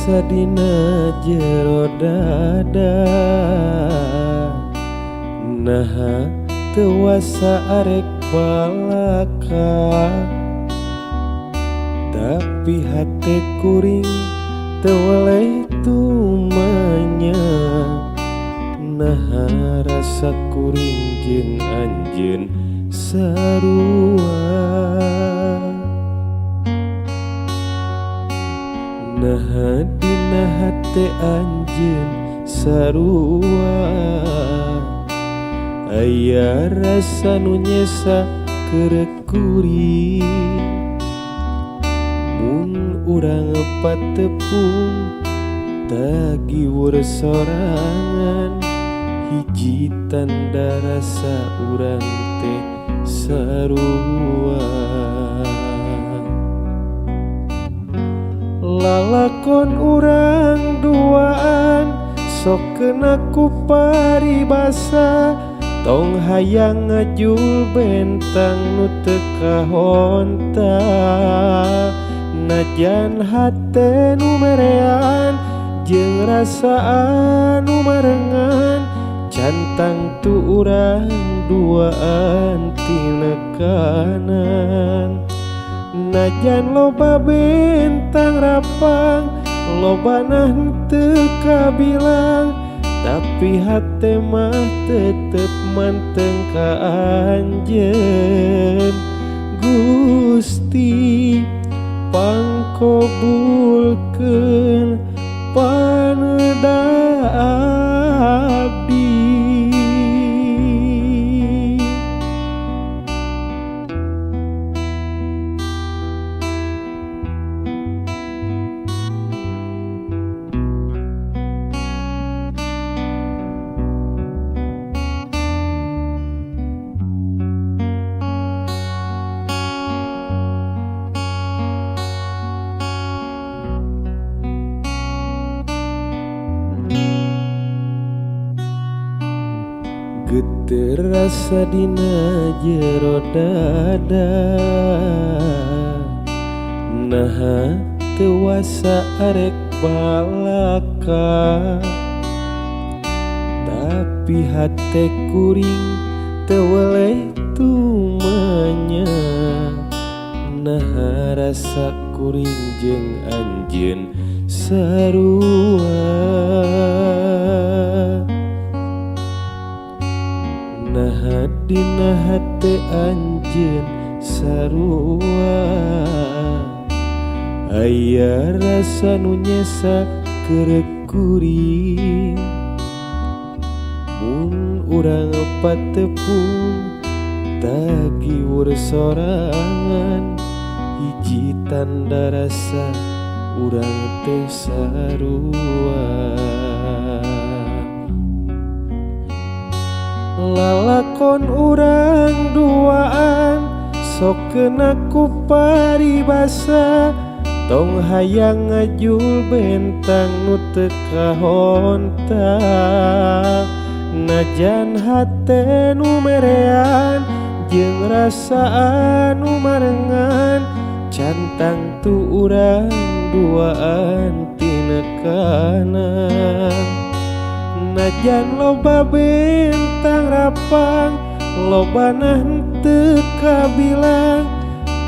rasa dina jero dada, naha teu wasa arek balaka. Tapi hate kuring teu weleh tumanya, naha rasa kuring jeung anjeun sarua. Naha dina hate anjeun sarua, aya rasa nu nyesa keur kuring. Mun urang patepung tagiwur sorangan, hiji tanda rasa urang teh sarua. Lalakon urang duaan sok kena ku paribasa, tong hayang ngajul bentang nu teu kahonta. Najan hate nu merean jeung rasa anu marengan, cantang tu urang duaan tinekanan. Najan loba bentang rapang, lobana henteu kabilang, tapi hate mah tetep manteng ka anjeun. Gusti pangkabulkeun paneda abdi. Geter rasa dina jero dada, naha teu wasa arek balaka. Tapi hate kuring teu weleh tumanya, naha rasa kuring jeung anjeun sarua. Naha dina hate anjeun sarua, aya rasa nu nyesa keur kuring. Mun urang patepung tagiwur sorangan, hiji tanda rasa urang teh sarua. Lalakon urang duaan sok kena ku paribasa, tong hayang ngajul bentang nu teu kahonta. Najan hate nu merean jeung rasa anu marengan, cantang tu urang duaan tinekanan. Najan loba bentang rapang, lobana henteu kabilang,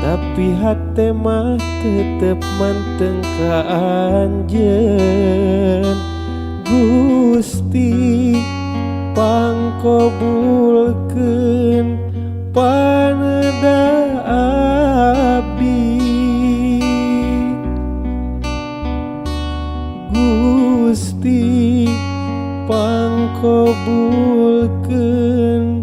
tapi hate mah tetep manteng ka anjeun. Gusti pangkabulkeun paneda abdi. Gusti pangkabulkeun